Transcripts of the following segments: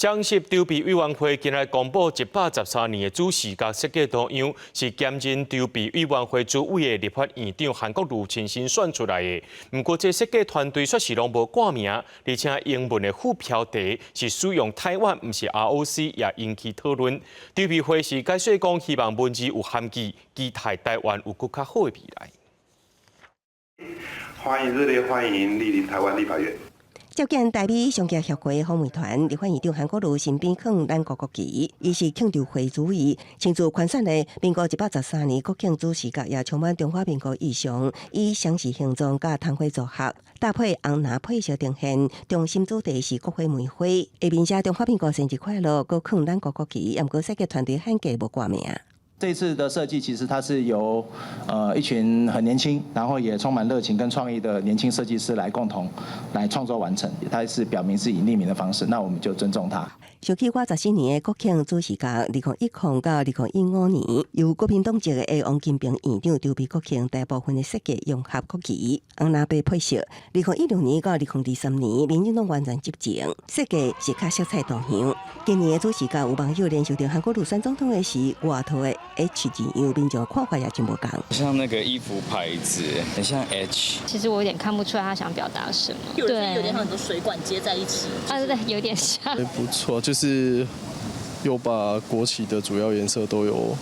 雙十籌備委員會今日公布113年的主視覺設計圖樣，是兼任籌備委員會主委的立法院長韓國瑜親身選出來的。毋過，這設計團隊煞是攏無掛名，而且英文的副標題是使用台灣，毋是 ROC，也引起討論。籌備會是解釋講，希望文字有含義，期待台灣有閣較好的未來。歡迎熱烈歡迎蒞臨台灣立法院。接見台美商業協會訪問團，立法院長韓國瑜身邊囥咱國國旗，伊是慶祝會主委，親自寬選的民國113年國慶主視覺也充滿中華民國意象，以雙十形狀佮窗花組合，搭配紅藍配色呈現，中心主題是國徽梅花，下面寫中華民國生日快樂，閣囥咱國國旗，毋過設計團隊罕見無掛名。這次的設計其實它是由一群很年輕，然後也充滿熱情跟創意的年輕設計師來共同來創作完成。它是表明是以匿名的方式，那我們就尊重他。想起我14年的國慶主視覺，2010到2015年，由國民黨籍的王金平院長籌備國慶，大部分的設計融合國旗，紅藍白配色。2016年到2023年，民進黨完全執政，設計是較色彩多樣。今年的主視覺有網友聯想到韓國瑜選總統的時，外套的 H 字樣，民眾看法也真無仝。像那個衣服牌子，很像 H。其實我有點看不出來他想表達什麼。對，有點像很多水管接在一起。啊，對，有點像。還不錯，就是又把國旗的主要顏色都有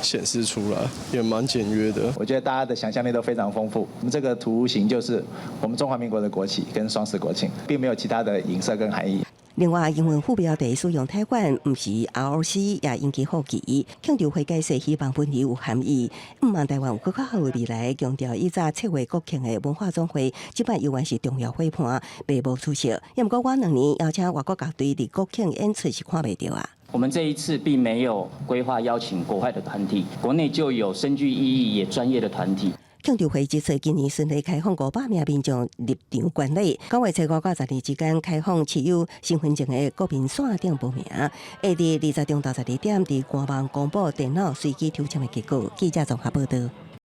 顯示出來，也蠻簡約的。我覺得大家的想象力都非常豐富。我們這個圖形就是我們中華民國的國旗跟雙十國慶，並沒有其他的影射跟含義。另外，英文副標題使用台灣，毋是 ROC，也引起好奇。慶祝會解釋希望文字有含義，毋望台灣有閣較好的未來。強調以早策劃國慶的文化總會，這擺猶原是重要伙伴，袂無出席。毋過晚兩年邀請外國樂隊佇國慶演出是看袂著啊。我們這一次並沒有規劃邀請國外的團體，國內就有深具意義也專業的團體。慶祝會指出，今年順利開放500名民眾入場觀禮。9月初五到12之間開放持有身份證的國民線頂報名，會佇20中晝12點佇官網公布電腦隨機抽籤的結果。記者綜合報道。